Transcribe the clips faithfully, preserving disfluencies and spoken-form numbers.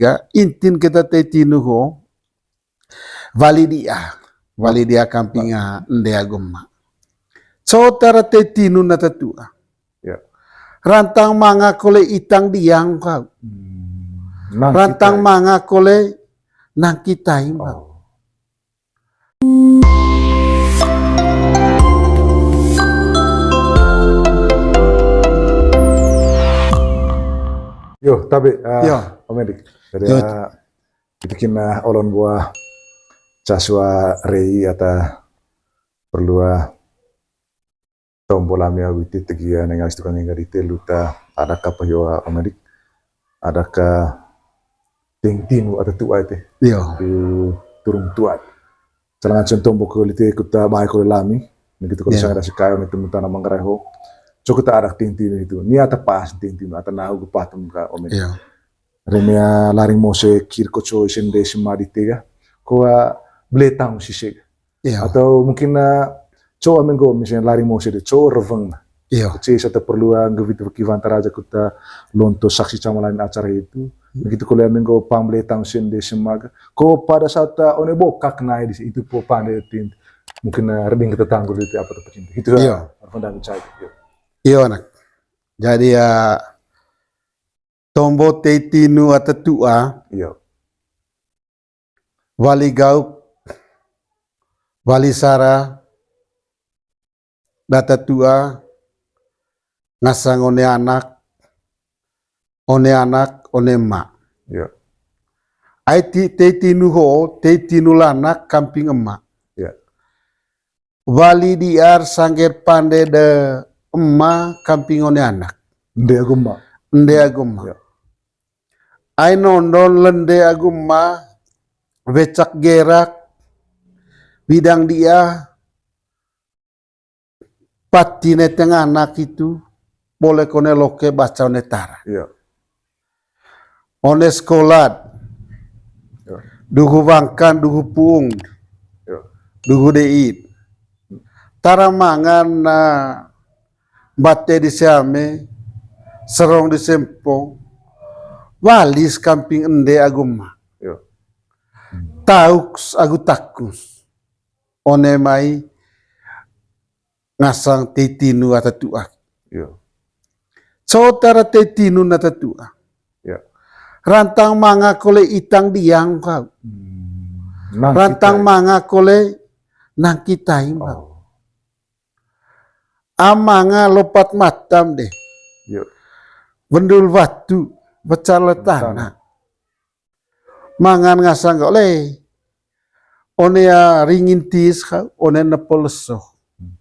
ga, intin keta tei tinu ho, wali dia, wali dia kamping, ah, ende agu ema. Cotara tei tinu na tatua. Ya. Rantang manga kole itang diang kau. Hmm. Rantang manga kole nangkitai, Bang. Oh. Yo, tabe, ah, yo. Om Edik. Jadi, yo. Ah, itu kina, ah, olon buah casua rei ata perlu, ah, tombo lami awi ti tegi, ah, nenga istu kami nggak dite luta, adaka pahio, ah, Om Edik, adaka tei tinu ata tua ite. Iyo. Tu turung tuat. Salangan contoh mboko lite kuta bae kole lami. Niki tu kole, iya, sangada sekai, one tu mutana Manggarai ho. Cokota adak tei tinu itu. Ni ata pas tei tinu, ata nahu gu patung ka, Om Edik. Iya. Reme, ah, laring mose kir ko co isen de sema dite ga. Ko, ah, bele tang sise ga. Iya. Atau mungkin, ah, co ami nggo misalnya laring mose de co reweng. Iya. Kecil serta perlu, ah, nggewi tu kiwan taraja kuta lonto saksi camalain acara itu. Hmm. Begitu kole ami nggo pambele tang sende semaga. Ko pada saat, ah, one bokak naik di situ po pande tin. Mungkin, ah, reding kita tanggul itu apa tuh pecinta. Itu, ah, iya, harapan dan cai. Iya. Iya, anak. Jadi, ya, tombo tei tinu ata tua. Iya. Wali gaup, wali sara, data tua, ngasang one anak, one anak, one ema. Ya. Ai ti-, tei tinu ho, tei tinu lanak, kamping ema. Ya. Wali diar sangger pande de ema kamping one anak. Ende agu ema. Ende agu ema. Ya. Ai nondon lende agu ema, wecak gerak, widang dia, pati neteng anak itu, bole kone loke baca one tara. Ya. One sekolah. Ya. Duhu wangkan, duhu puung. Ya. Duhu deit. Tara mangan na bate di siame, serong di sempong, walis kamping ende agu ema. Ya. Tauks agu takus. One mai ngasang tei tinu ata tua. Iya. Cotara tei tinu na tatua. Iya. Rantang manga kole itang diang kau. Hmm. Rantang manga kole nangkitai kau. Oh. Amanga lopat matam deh. Iya. Wendul watu, wecal tana. Mangan ngasang ga ole. One, ah, ringin tis ka, one nepo leso. Hmm.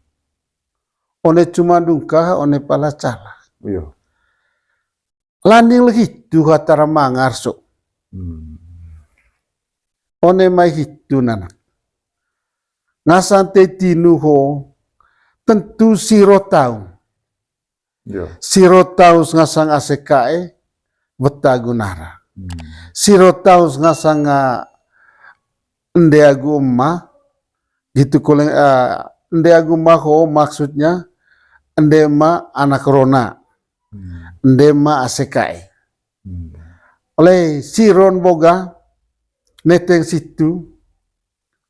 One cuma dungka, one pala cala. Iya. Landing le hitu ka tara mangarso. Hmm. One mai hitu nana. Ngasang tei tinu ho, tentu siro tau. Iya. Siro tau ngasang ase kae, weta agu nara. Hmm. Siro tau ngasang, ah, ende agu ema, gitu kole, ah, ende agu ema ho maksudnya, ende ema anak rona. Hmm. Ende ema ase kae. Hmm. Ole siron boga, neteng situ,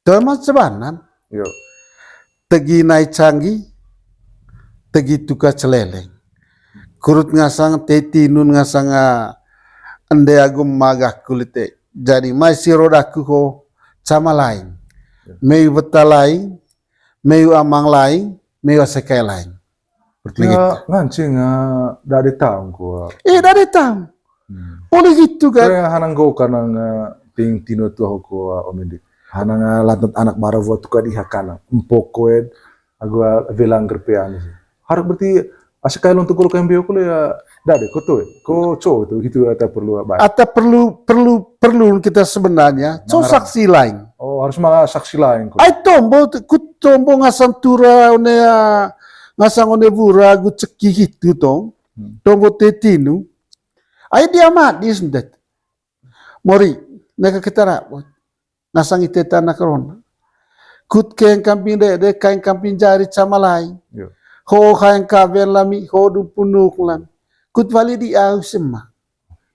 Toe ma sebanan. Yo. Tegi nai canggi, tegi tuka celeleng. Kurut ngasang tei tinun ngasang, ah, ende agu ema gaku lite. Jadi mai siro daku ho cama laing. Yo. Mei weta laing, mei amang laing, mei ase kae laing. Berarti ngancing, ah, dade taung ko, ah. Eh, dade taung. Hmm. Oleh gitu kan. Kayak hanang go kanang, ah, tei tinun tua ho ko, ah, Om Endi. Hanang, ah, lantat anak bara wua tuka diha kanang. Empok koen, agu, ah, welang gerpean sih. Harus berarti ase kae lonto golo kae mbeo kole ya dade ko toe. Ko co itu gitu ata perlu apa? Ata perlu, perlu, perlu kita sebenarnya. Co saksi lain. Oh, harus manga saksi lain ko. Ai tombo, ku tombo ngasang tura one, ah, ngasang one wura agu ceki hitu tong. Hmm. Tombo tei tinun. Ai dia mati sendet. Mori, neka kita rabot. Ngasang ite tana corona. Kut kaeng kamping dede, kaeng kamping jari cama laing. Yo. Ho kaeng kawen lami, ho dumpu nuk lami. Kut wali di au sema.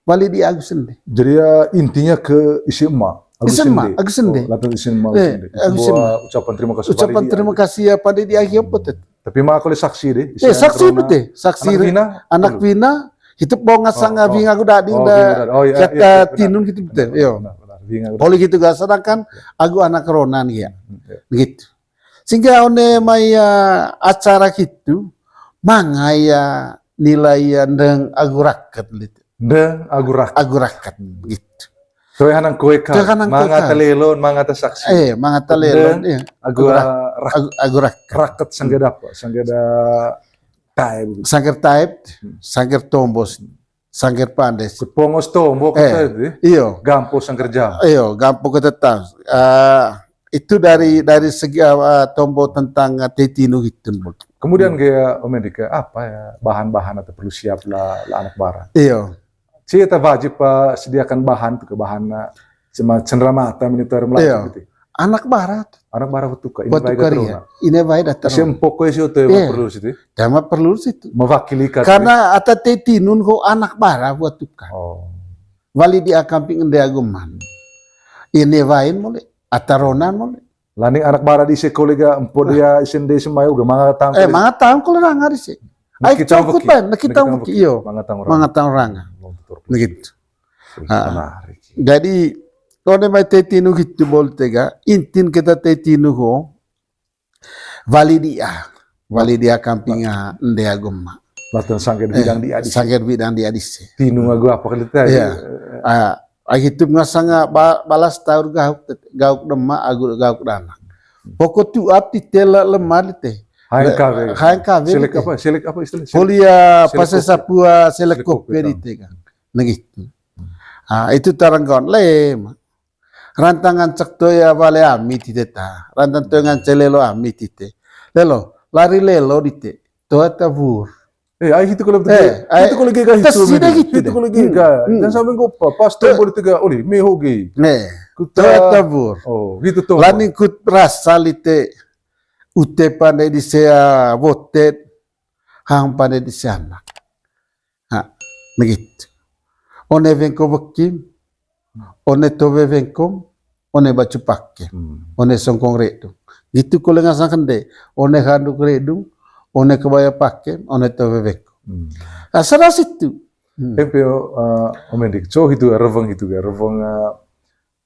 Wali di Agus Ende. Jadi ya intinya ke isi ema, Agus Isi ema, Ende. Agus Ende. Oh, latun isi ema, Agus Eh, Ende. Itu Agus bahwa Ende. Ucapan terima kasih Ucapan Wali di terima Agus. Kasih ya pada di Agus Ende. Tapi mah kalau saksi deh, isi Eh, anak saksi Rona. Betul. Saksi Anak re- Wina? Anak Betul. Wina, itu bonga Oh, sanga oh. Winga aku dadi Oh, da Winga dadi. Oh, iya, kata iya, iya, benar. Tinun gitu betul. Benar, Yo. Benar, benar. Winga Poli gitu ga sedangkan aku anak Rona nih ya. Hmm, iya. Gitu. Sehingga one mai ya acara gitu, manga ya nilai ya ndeng agu raket gitu. Ndeng agu raket. Agu raket gitu. Toe hanang koe ka. Toe hanang koe ka. Manga talelon, manga tasaksi. Eh, manga talelon, Ndeng iya. Agu Agu rak-, rak-, agu, agu raket. Raket sanggeda apa? Sanggeda taib. Sangger taib, Hmm. sangger tombos, sangger pandes. Pongos tombo Eh, kata itu. Iyo. Gampo sangger jam. Iyo, gampo kata tas. Ah, itu dari dari segi ah, tombo tentang ah, tei tinu gitu. Kemudian Hmm. kayak Om Endi, kayak apa ya bahan-bahan atau perlu siap lah, lah anak bara. Iyo. Cie ta wajib pa sediakan bahan tuh ke bahan ah, cuma cenderamata monitor Iya. Melati gitu. Anak bara tuh. Anak bara buat tuka. Ini Buat baik tuka atau ria. Enggak? Ini baik atau Isi enggak? Empok kue isi oto Iya. Perlu situ. Dama perlu situ. Mewakili kata Karena ata tei tinun ko anak bara buat tuka. Oh. Wali di akamping ende aguman. Ini wain mole. Ata ronan mole. Lani anak bara di isi kolega empo dia isi ende isi mayu ga manga tangkul Eh, isi. Manga tangkul ranga di si. Ai Niki cokut tambeki. Ban, niki Niki tambeki, tambeki. Iyo. Manga tangkul ranga. Manga tangkul ranga. Belum tutur. Begitu. Wih, Ah. Menarik. Jadi, kau ne mai tei tinu gitu bol tega, intin kita tei tinu ho, wali dia. Wali dia kampinga ende agama. Latan sangger Eh, bidang di adisi. Sangger bidang di adisi. Tinu agu apa kali tadi? Iya. Eh, Ah, agitu ngasanga ba-, balas taur gauk, gauk dema, agu gauk dana. Poko tuap ti tela lemah di te. Haeng kawe. Haeng kawe Selek di te. Apa? Selek apa istilahnya? Selek Polia selek pase kopi. Sapua selek Selek kopi kopi, di kan. Te kan. Nah gitu. Ah, itu tarang kawan. Lem. Rantangan cek toya wale ami tite ta. Rantan toya ngance lelo ami tite. Lelo, lari lelo dite. Toa tavur. Eh, ai hitu kalau betul. Eh, ai, hitu kalau gega hitu, terus sida men. Gitu hitu deh. Kalau gega. Hmm, hmm. Jangan sampai gua pa-, pas Tuh. Tombol tiga, oli, meho ge. Nih, Kuta. Toa tavur. Oh, gitu tuh. Lani kut rasa lite. Ute pandai di sea botet. Hang pandai di sea anak. Ha, begitu. One wengko bekim, one towe wengkom, one baju pakem, Hmm. one songkong redung. Gitu kole ngasang kende, one handuk redung, one kebaya pakem, one towe wengkom. Hmm. Asal situ. Hmm. Tapi, eh, Om Endi, so itu reveng itu ga, reveng, eh,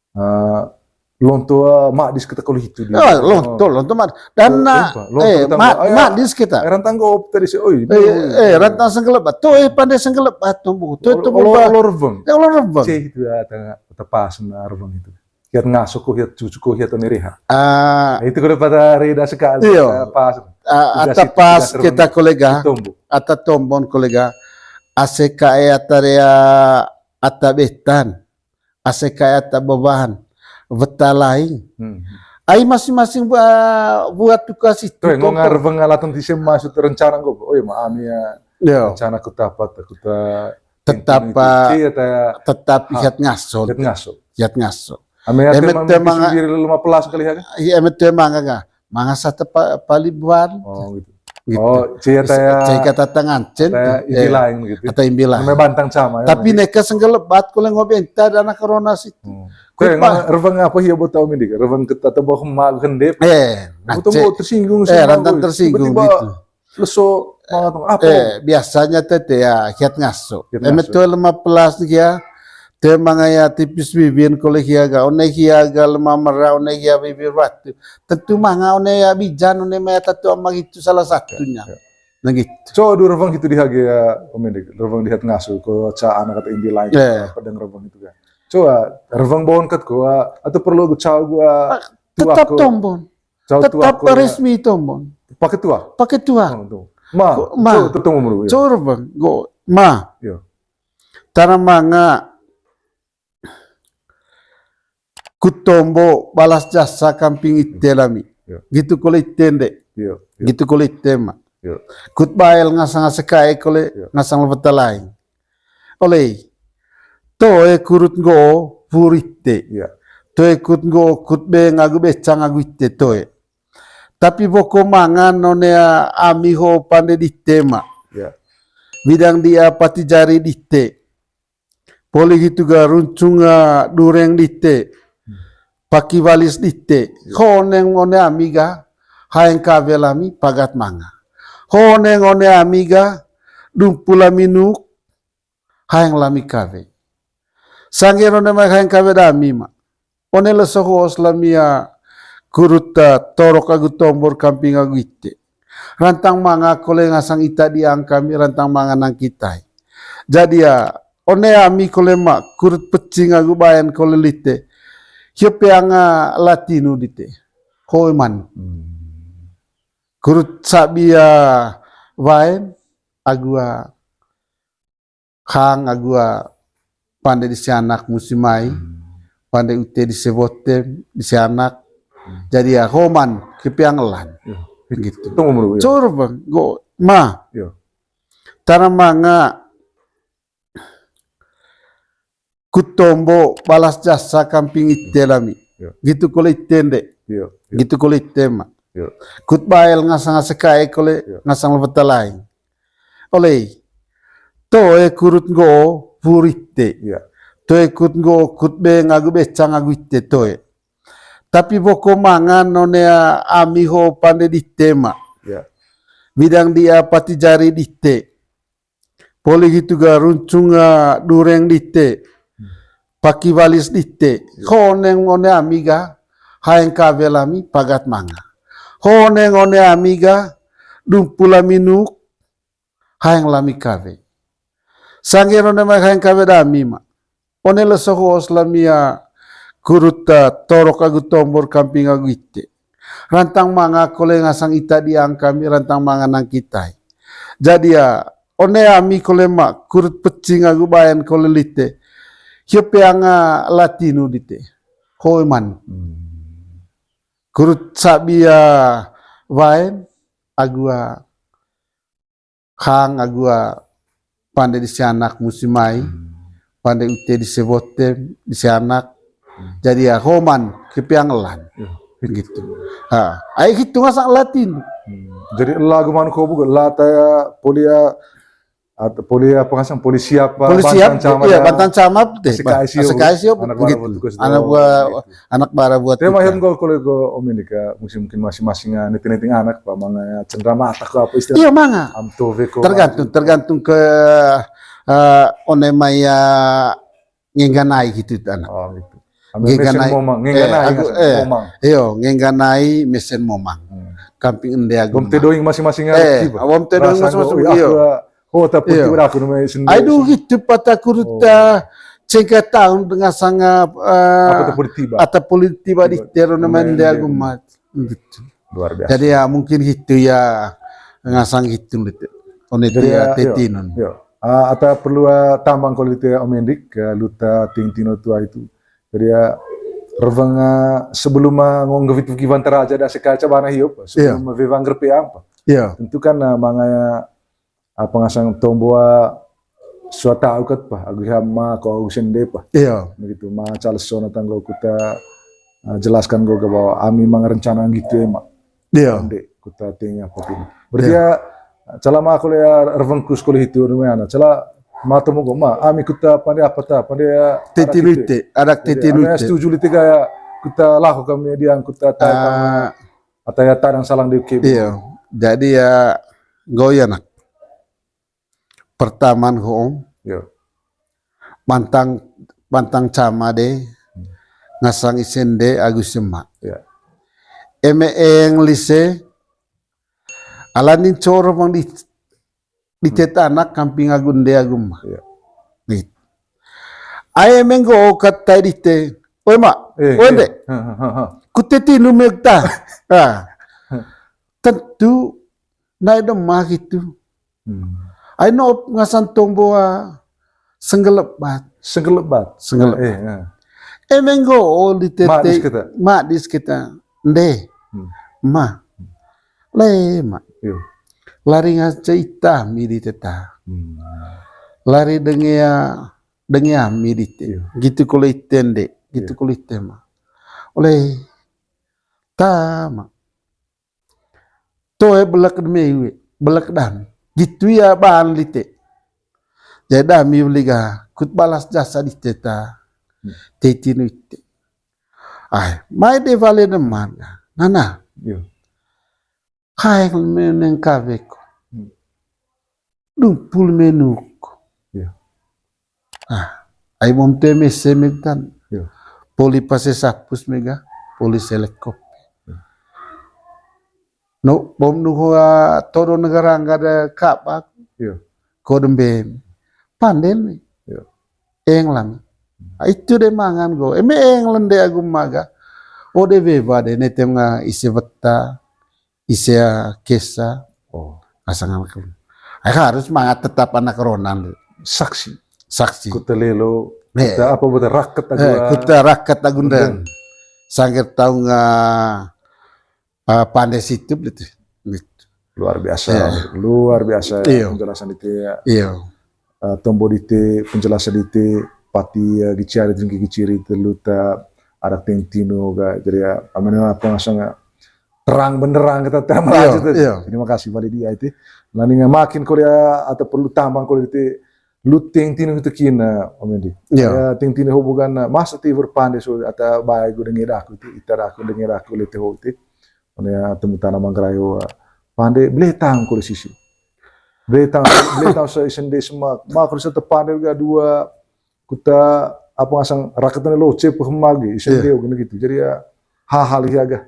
Eh, lonto, eh, madis kita kalau hitu di. Ah, lonto, lonto mad-, dan Oh, na, empa, lonto eh, kita ma-, ayo, madis kita. Eh, rantang go tadi si, oi, Eh, eh, rantang senggelep batu, eh, pandai senggelep batu, bu. Tu, tu, olo, olo reveng. Eh, olo reveng. Cih itu ya, tengah, tepas na reveng itu. Hiat ngasuh ko, hiat cucu ko, hiat onereha. Ah. Itu kalau pada reda sekali, Iyo. Pas. Ah, Tugas ata itu, pas tugas reveng. Kita kolega, Tombo. Ata tombon kolega, A C K E ata rea, ata betan. A C K E ata babahan, weta laing. Hmm. Ai masing-masing bua-, buat tugas itu. Tuh, ngongar wengalaton ti sema sut rencana go. Oh iya, ma ami ya. Yo. Rencana kuta apa, kuta Tetap, eh, tetap hiat ngaso. Hiat ngaso. Hiat ngaso. Ami ya, eme temang, temang diri lima belas kali ya, kan? Iya, eme temang, kan? Mangasa tepa-, palibuan. Oh, gitu. Gitu. Oh, cia taya, cia kata tangan, cen. Taya imbilaing gitu. Kata imbilaing. Namanya bantang sama, ya, tapi neka senggelebat kole ngobi enta dana corona situ. Hmm. Kue emang reveng apa hia buat tahu mindi? Reveng kita atau bawa hema gendep. Eh, butuh mau tersinggung. Eh, sama rantang gue. Tersinggung tiba-tiba gitu. Leso banget, apa? Eh, biasanya tete ya, hiat ngaso. Hiat ngaso. Eme tuh lima belas nih ya. Te manga ya tipis bibin kole hia ga, one hia ga lemah merah, one hia bibir batu. Tentu manga one ya bijan, one maya tatu ama gitu salah satunya. Ya, ya. Nah gitu. Coba dulu reveng itu di hage ya, Om Endi, reveng di hiat ngaso, ko ca anak kata imbilaing, ya, pedang reveng itu kan. Coba reveng bawon kat ko, ah, atau perlu aku cau gua. Ah, tetap tombon. Cau tetap tuak ko ya. Resmi tombon. Pakai tuak? Pakai tuak. Oh, tuh. Ma, ko, ma. Cau tetap tombon dulu, ya. Cau reveng, go, ma. Iya. Tara manga. Kut tombo balas jasa kamping ite lami. Iya. Gitu kole ite nde. Iya, iya. Gitu kole ite ma. Iya. Kut bael ngasang A C K E kole, iya, ngasang lewet lain. Ole. Toe kurut nggo pur ite. Iya. Toe kut nggo kut be ngagu beca ngagu ite toe. Tapi boko mangan none ami ho pande dite ma. Iya. Bidang dia pati jari dite. Poli hitu ga runcung, ah, dureng dite, paki walis dite. Honeng one ami ga, haeng kawe lami pagat manga. Honeng one ami ga, dumpu lami nuk, haeng lami kawe. Sangge ro ne mai haeng kawe dami ma. One leso ho'o lami ya kurut, ah, torok agu tombor kamping agu ite. Rantang manga kole ngasang ita diang kami rantang manga nang kitai. Jadi ya, one ami kole ma kurut pecing agu baen kole lite. Hio peang, ah, latinu dite. Hoi man. Hmm. Kurut sabi ya waen agu, ah, hang agu, ah, pande dise anak musi mai, hmm, pande ute dise botem, dise anak. Hmm. Jadi ya, homan, kepiang lan. Iya. Gitu. Tunggu dulu, ya. Cur, Bang, go, ma. Iya. Tara manga kut tombo balas jasa kamping ite lami. Iya. Gitu kole ite nde. Iya, iya. Gitu kole ite ma. Iya. Kut bael ngasang asekae kole, iya, ngasang lewet laing. Oleh, toe kurut nggo'o wur ite. Iya. Toe kut nggo'o kut beng agu becang agu ite toe. Tapi woko mangan one, ah, ami ho pande dite ma. Iya. Widang dia pati jari dite. Poli hitu ga runcung, ah, dureng dite. Paki walis dite. Honeng one ami ga, haeng kawe lami pagat manga. Honeng one ami ga, dumpu lami nuk, haeng lami kawe. Sangge ro ne mai haeng kawe dami ma. One leso ho'o lami ya kurut, ah, torok agu tombor kamping agu ite. Rantang manga kole ngasang ita diang kami rantang manga nang kitai. Jadi ya, one ami kole ma kurut pecing agu baen kole lite. Hio peang, ah, latinu dite. Hoi man. Hmm. Kurut sabi ya waen agu, ah, hang agu, ah, pande dise anak musi mai, hmm, pande ute dise botem, dise anak. Hmm. Jadi ya, homan, kepiang lan. Iya. Gitu. Ha, ai hitu ngasang latinu. Hmm. Jadi lagu manuk hobu la taya poli ya, atau poli apa ngasang, poli siapa, poli siap, bantan camat iya, ya. Bantan camat deh, asik bah. Asik aisio, anak bara gitu. Buat tugas anak doang, buat gitu. Anak bara buat. Tema tugas. Yang gol kalau go Om ini ke musim mungkin masing-masing, ah, niti-niti anak, apa, manga, ya, cendera mata ke apa istilah? Iya, manga. Amto veko. Tergantung, tergantung ke, eh, one maya ngengganai gitu anak. Oh, gitu. Ambil ngengganai, mesin momang, eh, ngengganai agu, mesin eh, momang. Iyo, ngengganai mesin momang. Hmm. Kamping ende agu. Bom te doing masing-masing, eh, bom te doing masing-masing, iyo. Aku, ah, Oh, tapi iya. Aku namanya sendiri. Aduh, gitu, pata kurut, ah, cengka tahun dengan sanga, ah, apa tuh, politik, Pak? Ata politik, Pak, di tero namanya dia, aku mat. Gitu. Luar biasa. Jadi ya, mungkin gitu ya, ngasang gitu, gitu. One itu ya, iya, tetinon. Iya. Ah, ata perlu, ah, tambang kalau itu ya, Om Endik, ke luta ting tino tua itu. Jadi ya, reveng, ah, sebelum, ah, ngong gevit kivan teraja ada sekaca bana hiup, iya, sebelum vevang gerpe apa. Iya. Tentu kan, ah, mangaya apa ngasang tombo, ah, suata ukat pa, agu ham ma ko agu sende pa. Iya. Begitu, ma cales sona tanggo kuta, ah, jelaskan go ga bahwa ami mang rencana gitu ya, ma. Iya. Ende kuta ting apa pun. Berarti iya. Ya, cala ma kole ya revengkus kole hitu, namanya, cala ma tomo go, ma, ami kuta pande apa ta, pande ya, teti anak gitu. Luite, anak jadi, teti ami luite. Setuju lite gaya kuta laho kami dia kuta tai, ah, kami. Atau ya tadang salang di U K B. Iya. Jadi ya, go ya, nak. Pertaman ho, Om. Yo. Pantang, pantang cama de, hmm, ngasang isende agu sema. Ya. Eme eng lise, alanin coro mang di, di, hmm, teta anak kamping agu ende agu ma. Ya. Nih. Ae menggo katai dite. Oi, ma. Eh, oi, eh. Ende. Ha, ha, ha, ha. Kuteti nu mekta. Ah. Tentu nai dema gitu. Hmm. Ai no ngasang tombo, ah, senggelebat. Senggelebat. Senggelebat. Eh, eh. Emeng go, oh, di tete. Ma dis kita. Ma dis kita. Nde. Hmm. Ma. Le, ma. Yo. Lari ngaca ita mi di teta. Hmm. Lari dengea, dengea mi di te. Yo. Gitu kole ite nde. Gitu, yo, kole ite ma. Oleh ta ma. Toe belek demi we, belek dan. Gitu ya ban lite. Jadi dami weli ga, kut balas jasa dite ta. Hmm. Tei tinu ite. Ai, mai de wale deman ka. Nana. Yo. Kaeng me neng kawe ko. Hmm. Dumpul me nuk. Yo. Ah, ai bom te mese me tan. Yo. Poli pase sapus mega, poli selekop. Yo. No, bom nu hoa todo negara nggak ada kabak. Yo. Ko dembe. Pande me. Yo. Eng lami. Ah, itu de mangan go. Eme eng lende agu maga. O de weba de netem nga ise weta, ise kesa. Oh. Asangan ke. Ai harus mangat tetap anak ronan. Saksi. Saksi. Kuta lelo. Eh. Kuta apa, buat raket agu. Eh, kuta raket agu ndeng. Sangger tahu nga, ah, pande situ betul. Gitu. Luar biasa, luar biasa penjelasan dite ya. Iya. Eh, tombo dite penjelasan dite pati ya, gicari dengki giciri telu ta ada tentino ga, jadi ya, aman apa ngasang ya, terang benderang kita terang. Iya, aja tuh. Iya. Terima kasih balik di I T. Nah, ini makin kuliah atau perlu tambang kuliah dite lu tentino itu kina, Om Endi. Iya. Ya, tentino hubungan, eh, masa ti berpande so atau baik udah ngedaku itu, ita daku udah ngedaku lete ho itu. One ya temu tanah Manggarai ho, pande bletang kole sisi. Bletang, bletang se isende semak. Mak kole se tepande ga dua kuta apa ngasang raket ne loce pe hemage isende. Iya. Gini gitu. Jadi ya hal-hal ya ga.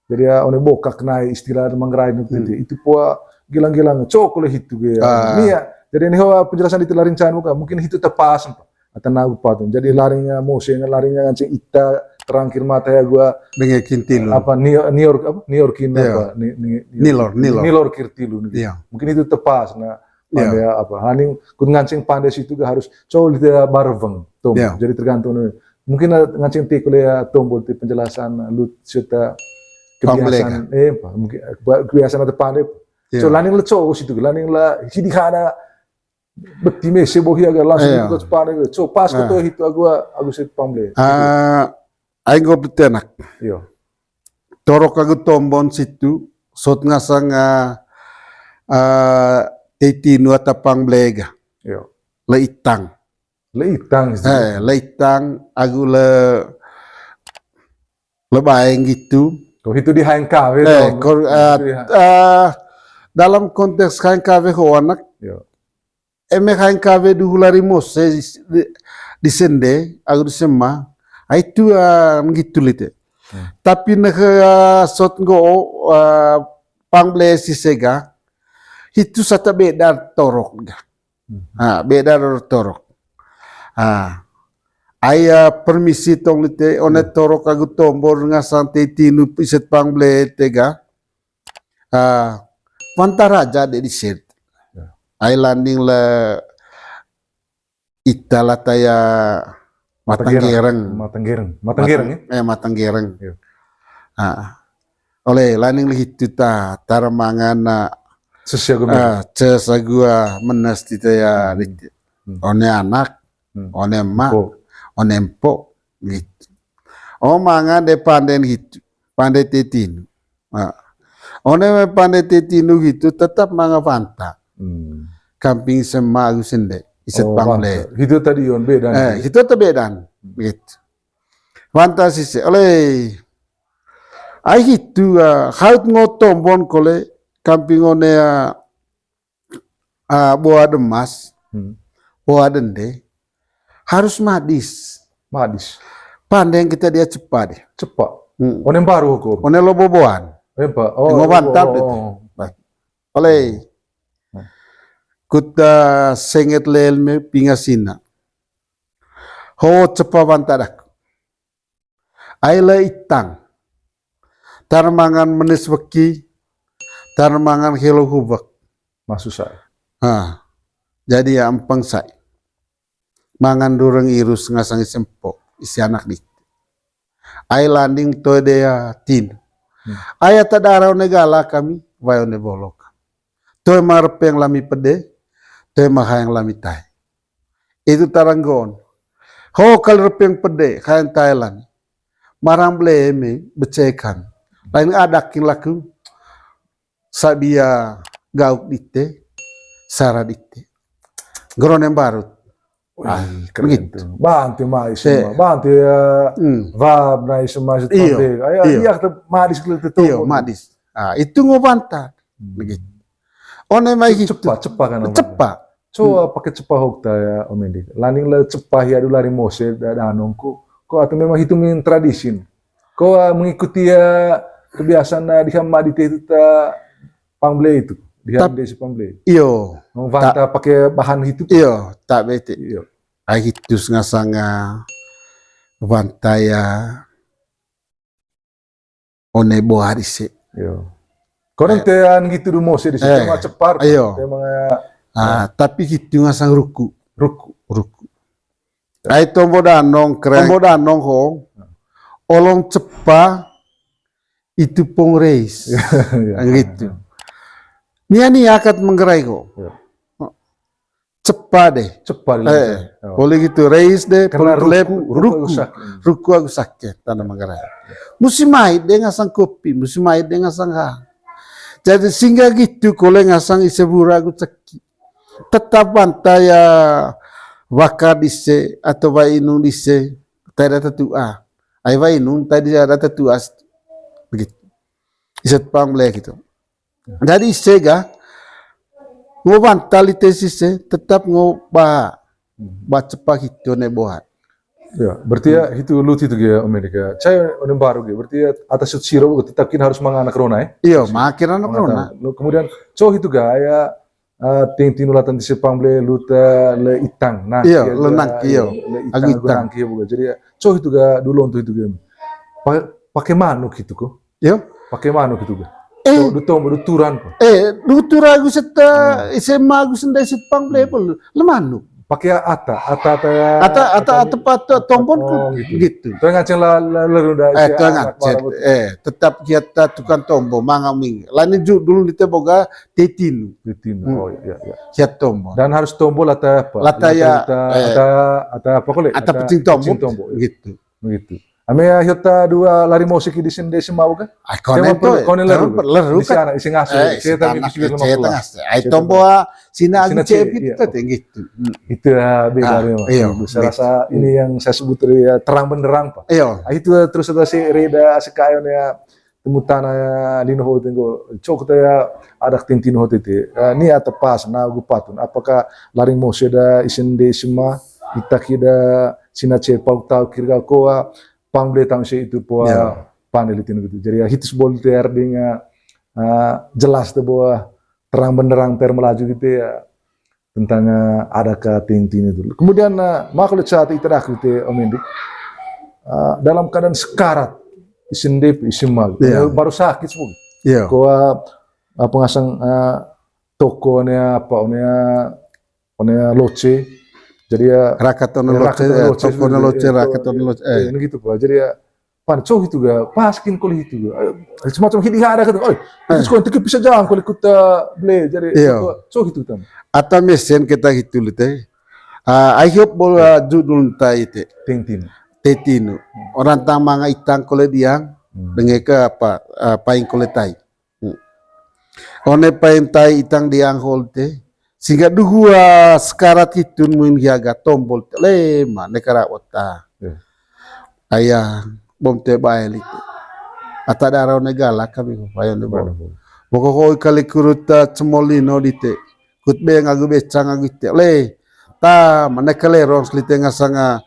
Jadi ya one bokak nai istilah Manggarai itu. Hmm. Itu pua gilang-gilang cok kole hitu ge. Ah. Ini ya. Jadi ini hoa penjelasan di telah rencana muka. Mungkin hitu tepas sempat. Atau nagu patun. Jadi laringnya mose, laringnya ngancing ita terangkir mata ya gua. Dengan kintil. Apa, nior, nior, apa? Nior kin. Iya. Apa? Ni, ni, ni, nilor, nilor. Nilor kirtilu nih. Iya. Mungkin itu tepas, nah, iya, pande apa? Haning kut ngancing pande situ gak harus cowok tidak bareng, tom. Iya. Jadi tergantung nih. Mungkin ngancing ti kuliah tombol ti penjelasan lut serta kebiasaan, eh, apa? Mungkin kebiasaan atau pande. Iya. So laning le cowok situ, laning la hidihana beti mese bohi aga langsung. Iya. Itu ke Jepang itu. So pas ke to hitu agu, agu set pamble. Ah, aing go betenak. Iyo. Torok agu tombon situ, sot ngasang, ah, ah, tei tinu ata pamble ga. Iyo. Le itang. Le itang sih. Eh, le itang agu le, le baeng gitu. Kok itu di H N K W. Eh, dong. Kor-, ah, itu ya. Ah, dalam konteks H N K W ho anak. Iyo. Eme H N K W duhu lari mose di, di, di sende, agu di sema, ai tuan gitu lite. Hmm. Tapi nehe, ah, sot nggo, ah, pamble sise ga, hitu sata beda torok ga. Hmm. Ah, beda torok. Ah, ai, ah, permisi tong lite, one torok agu tombor ngasang tei tinu iset pamble te ga. Ah, wanta raja de di set. Ya. Ai laning le ita la taya Matanggereng. Matanggereng. Matanggereng. Matanggereng, ya? Eh, Matanggereng. Ya. Ah. Ole laning le hitu ta, tara mangan na. Sesia gua. Ah, sesia gua menes ti taya. Hmm. One anak, hmm, one emak, empo, one empo, gitu. Oh, mangan de panden gitu. Pande tei tinu. Ah. One me pande tei tinu gitu, tetap manga wanta. Hmm. Kamping sema agu sende, iset pamble. Oh, wanta. Hitu tadi yon bedan. Eh, hitu tadi bedan. Gitu. Wanta sise, ole. Ai hitu, ah, haut ngo tombon kole, kamping one, ah, ah, boa demas, hmm, boa dende, harus madis. Madis. Pandeng kita dia cepat deh. Cepat. Hmm. One mbaru hukum. One loboboan. Empa. Oh, ngo bantal oh, itu. Oh. Nah. Oleh. Hmm. Kuta senget lel me pingasina. Ho cepat bantadak. Ai le itang. Tar mangan menis weki, tar mangan helo hubek. Masusai. Ah, jadi ya empeng sai. Mangan dureng irus ngasang isi empo, isi anak di. Ai landing toe de ya tin. Hmm. Ai ata dara one gala kami, wai one bolok. Toe ma repeng lami pede, toe ma hayang lami tai. Itu taranggon. Ho kali repeng pede, hayang Thailand. Marang ble eme, becekan. Lain adak king laku, sabia gauk dite, sara dite. Geronem barut. Ah, keren begitu. Bante mai semua, bante ya, vab nai semua itu. Iyo, iyo. Iya, kita madis kita tuh. Iyo, madis. Ah, itu ngo banta. Begitu. One mai hitu. Cepa, cepa kan, Om? Cepa. Coba pakai cepa hok ta ya, Om Endi. Laning la cepa ya dulu lari mose da danong ko. Ko atau memang hitu min tradisin. Ko, ah, mengikuti ya kebiasaan, ah, di hama di teh itu ta pangble itu. Di hama desa pangble. Iyo. Banta pakai bahan hitu. Iyo, tak bete. Iyo. Ai hitu sengasanga banta ya. One boha dise. Iyo. Kono te an gitu du mose dise, cuma cepar. Iyo. Te manga, ah, tapi hitu ngasang ruku. Ruku. Ruku. Ai tombo danong kereng. Tombo danong ho. Olong cepa itu pong reis. Iya. Gitu. Nia nia akat menggerai ko. Iya. Cepa deh. Cepa deh. Eh, boleh gitu. Reis deh, karena ruku, ruku, ruku agus sakit, tanah Manggarai. Musim haid deh ngasang kopi, musim haid deh ngasang ha. Jadi sehingga gitu, kole ngasang ise bura agus ceki. Tetap banta ya waka dise atau wainung dise, tai data tua. Ai wainung, tai data tua. Begitu. Iset pang boleh gitu. Jadi ise ga, ngo banta lite sise, tetap ngo ba, ba cepa hitu ne boha. Ya, berarti ya hitu luti tu ya, Om Endi ya. Saya Uni baru ya, berarti ya atas siro tetap kin harus manga anak rona ya. Iya, manga anak rona. Kemudian, co hitu ga ya, eh, ting ting ulatan di sepang bele luta le itang. Nah, iya, le nangki, iya. Le itang, agu itang. Nangki ya, bukan. Jadi ya, co hitu ga dulu untuk itu game. Pakai manuk hitu ko. Iyo. Pake manuk itu ga? Eh. Du tombo, du turan ko. Eh, du turan agu seta, S M A agu senda sepang bele pol. Le manuk. Pake ata, ata, ata, ata, ata, ata pato tombon ko gitu. Tuh ngaceng la, la, la runda. Eh, tuh ngaceng. Eh, tetap kita tukang tombo, manga ming. Lani ju dulu di te boga tetinu. Tetinu. Oh, iya, iya. Kita tombo. Dan harus tombo lata apa? Lata ya, ata, ata apa kole? Ata pecing tombo. Gitu. Begitu. Ame ya hiota dua lari musik di sini desa mau kan? Ai konen to, konen leru. Leru kan. Isi anak, isi ngasuh. Eh, isi anak, isi tengah. Ai tombo sina agu cep gitu, gitu. Itu ya beda memang. Iya. Saya rasa ini yang saya sebut tadi ya terang benderang, Pak. Iya. Itu terus ada si Reda, si Kayon ya, temu tanah ya, lino ho tenggo. Cok kita ya ada tintin ho tete. Ni ata pas, na gu patun. Apakah lari musik da isin desa ma, ita kida sina cepau tau kira koa, pang bele tang se itu poa pandai litin gitu. Jadi ya hitus bol ter ding, eh, jelas te boa terang benderang ter melaju gitu ya tentang, eh, ada ke tintin itu. Kemudian, eh, maka lu saat itu dah gitu Om Endi. Eh, dalam keadaan sekarat, isin dep, isin mal. Iya. Baru sakit semua. Iya. Koa, eh, pengasang, eh, toko ne apa, ne, ne loce. Jadi ya rakat one loce, toko ne loce, rakat one loce. Eh, ini gitu Pak. Jadi ya pan co hitu ga, paskin kole hitu ga. Semacam hidi hada kata, oi, itu sekolah tiga bisa jalan kole kuta bele, jadi co hitu tam. Ata mesen kita hitu lite. Ah, I hope bola judul tai te. Tintin. Tetinu. Orang tang manga itang kole diang, denge ke apa, ah, paing kole tai. One pain tai itang di anghol te. Sehingga duhua sekarat hitun muin hiaga tombol te. Lema ne kara ota. Ayah bom te bae lite. Ata dara one galak kami ko payon de bom. Boko koi kali kuruta cemolino dite. Kut beng agu becang agu ite. Le. Ta mane kelerong selite ngasanga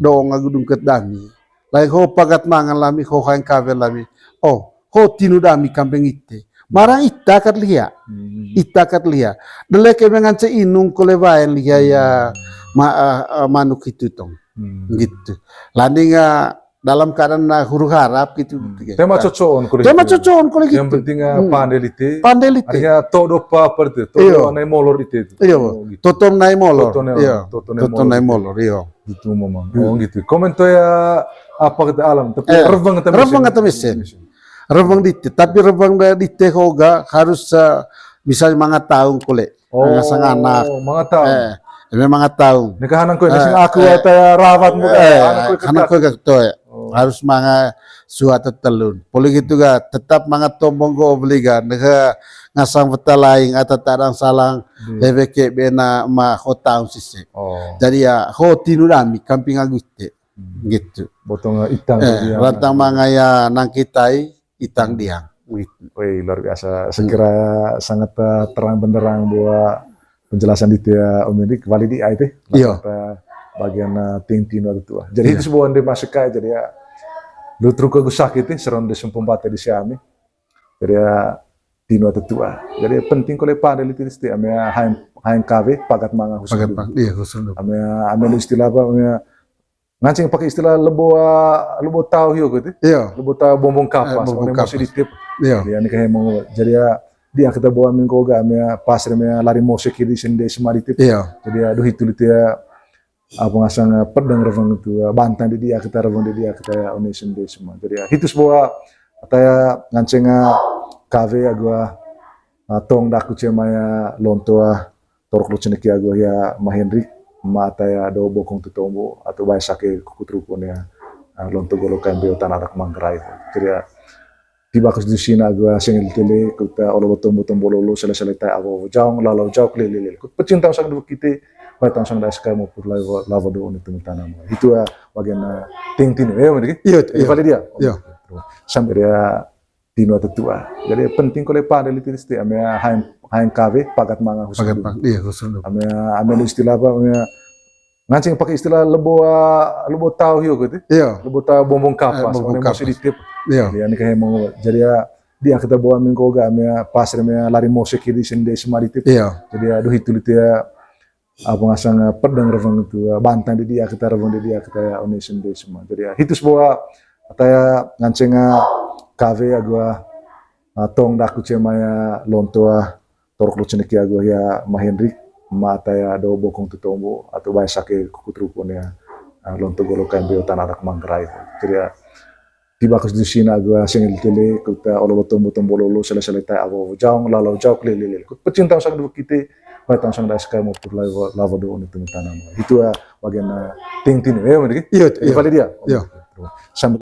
doong agu dungket dami. Lain ho pagat mangan lami, ho haeng kawen lami. Oh, ho tinu dami kambing ite. Marang ita kat lia. Ita kat lia. Delek eme ngance inung kole waen lia ya ma, eh, eh, manuk itu tong. Gitu. Landing, eh, dalam keadaan na huru harap gitu. Tema cocoon kole gitu. Tema cocoon kole gitu. Yang penting, eh, pande lite. Pande lite. Artinya to dopa apa itu? To do nai molor ite itu. Iyo. Totom nai molor. Totom nai molor, iyo. Gitu memang. Oh gitu. Komen to ya apa kita alam, tapi reveng kita mesen. Reveng kita mesen. Reveng dite, tapi reveng da dite hoga harus, eh, bisa manga taung kole. Oh, manga sang anak. Manga taung. Eh, ini manga taung. Neka hanang kue nasi aku ya ta rawat mu. Eh, hanang kue kak to ya. Harus manga suat telun. Poli gitu ga tetap manga tombong go beli ga. Neka ngasang feta laing, ata tadang salang, lewe ke bena ma ho taung sise. Jadi ya ho tinu dami kamping agu ite. Gitu. Botong itang dia. Rantang manga ya nang kitai, itang diang. Gitu. Wih, luar biasa. Sekira sangat, eh, terang benderang bahwa penjelasan di tia Om Hendrik, valid di A I T. Iya. Bagian, eh, ting tinu tua. Jadi itu sebuah ende masuk kayak jadi ya. Lu truk ke gusak itu, seron di sumpung bate di siami. Jadi ya tinu tua. Jadi penting kole pada liti isti, ame haen, haen kawe, pagat manga husun. Pagat dulu. Iya, husun dulu. Ame, ame istilah apa, ame nganceng pakai istilah lebo, ah, lebo tahu hiyo gitu. Iya. Lebo tahu bombong kapas, bombong kapas. Emosi ditip. Iya. Jadi, ini kayak mau, jadi ya, dia kita bawa minggu ga, ame pas, ame lari mose kiri sende semua ditip. Iya. Jadi ya, aduh itu, itu ya, apa ngasang, eh, pedang reveng itu, eh, bantang di dia kita, reveng di dia kita ya, one sende semua. Jadi ya, itu sebuah, kata ya, nganceng, eh, kawe agu, eh, tong daku cema ya, lonto, eh, torok lo ceneki agu ya, Ma Hendrik, ma ata ya, do bokong tu tombo, atau bae sake kuku trukun ya, eh, lonto golo kain beo tanah dak manggerai. Jadi ya, tiba kus di sini agu sengel tele, kuta ololo tombo tombo lolo, sele sele tai awo jaung, lalau jauk lele lele. Kut pecin tang sang dua kite, bae tang sang das kamu pur lava, lava do ini temu tanam. Itu ya, bagian, eh, ting tinu, ya, mana gitu? Iya, iya. Valid dia? Iya. Sampai dia tinu tua. Jadi penting kole pada liti isti, ame haen, haen kawe, pagat manga husun dulu. Pagat manga, iya, husun dulu. Ame, ame istilah apa, ame nganceng pakai istilah lebo, ah, lebo tahu hiyo gitu. Iya. Lebo tahu bombong kapas, eh, bombong kapas. Emosi ditip. Iya. Jadi ya, ini kayak mau, jadi ya, dia kita bawa minggu ga, ame pas, ame lari mose kiri sende semua ditip. Iya. Jadi ya, aduh itu, itu ya, apa ngasang, eh, pedang reveng itu, eh, bantang di dia kita, reveng di dia kita ya, one sende semua. Jadi ya, itu sebuah, kata ya, nganceng, eh, kawe agu, eh, tong daku cema ya, lonto, eh, torok lo ceneki agu ya, Ma Hendrik, ma ata ya, do bokong tu tombo, atau bae sake kuku trukun ya, eh, lonto golo kain beo tanah dak manggerai. Jadi ya, tiba kus di sini agu sengel tele, kuta ololo tombo tombo lolo, sele sele tai awo jaung, lalau jauk lele lele. Kut pecin tang sang dua kite, bae tang sang das kamu pur lava, lava do ini temu tanam. Itu ya, bagian, eh, ting tinu, ya, mana gitu? Iya, iya. Valid dia? Iya. Sampai